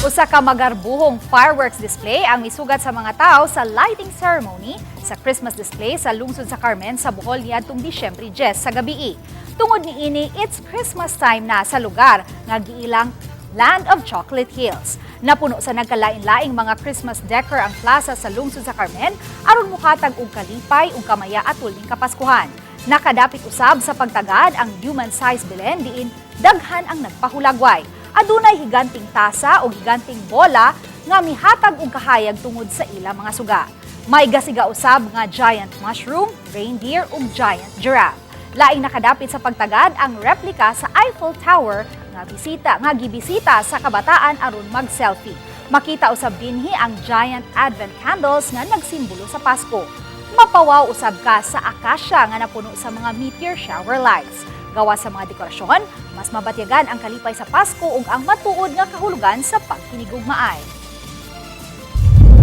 Usa ka magarbuhong fireworks display ang misugat sa mga tao sa lighting ceremony sa Christmas display sa lungsod sa Carmen sa Bohol niadtong Disyembre 10 sa gabii. Tungod niini, it's Christmas time na sa lugar nga giilang Land of Chocolate Hills. Napuno sa nagkalain-laing mga Christmas decor ang plaza sa lungsod sa Carmen aron mokatag og kalipay ug kamaya atol ning Kapaskuhan. Nakadapit usab sa pagtagad ang human-sized Belen diin daghan ang nagpahulagway. Adunay higanting tasa o higanting bola nga mihatag og kahayag tungod sa ila mga suga. May gasiga usab nga giant mushroom, reindeer ug giant giraffe. Laing nakadapit sa pagtagad ang replika sa Eiffel Tower nga gibisita sa kabataan aron mag-selfie. Makita usab dinhi ang giant advent candles nga nagsimbolo sa Pasko. Mapawaw usab ka sa akasya nga napuno sa mga meteor shower lights. Gawas sa mga dekorasyon, mas mabatyagan ang kalipay sa Pasko ug ang matuod nga kahulugan sa paghinigugmaay.